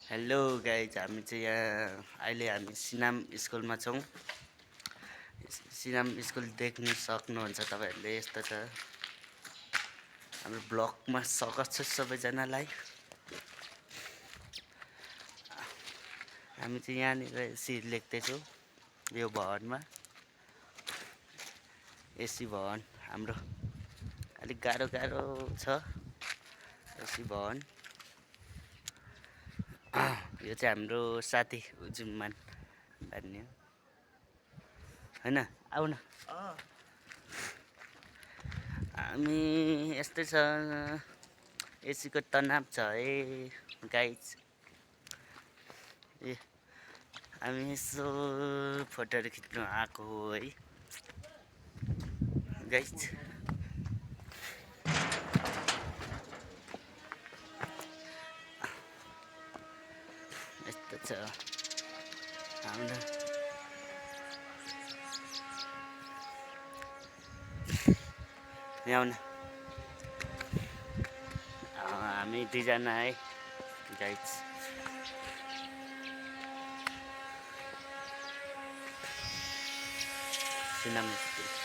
Hello guys, हामी चाहिँ यहाँ अहिले हामी सिनाम स्कुलमा छौँ। सिनाम स्कुल देख्न सक्नुहुन्छ तपाईँहरूले। यस्तो छ हाम्रो ब्लगमा स्वागत छ सबैजनालाई। हामी चाहिँ यहाँनिर एसी लेख्दैछौँ यो भवनमा। एसी भवन हाम्रो अलिक गाह्रो छ एसी भवन। यो चाहिँ हाम्रो साथी जुम्मान भन्ने हो होइन, आऊ न। हामी यस्तै छ, एसीको तनाव छ है गाइज। ए हामी यसो फोटोहरू खिच्नु आएको हो है गाइज। यस्तो छ हाम्रो यहाँ हामी दुईजना है गाइज। सिनाम स्कुल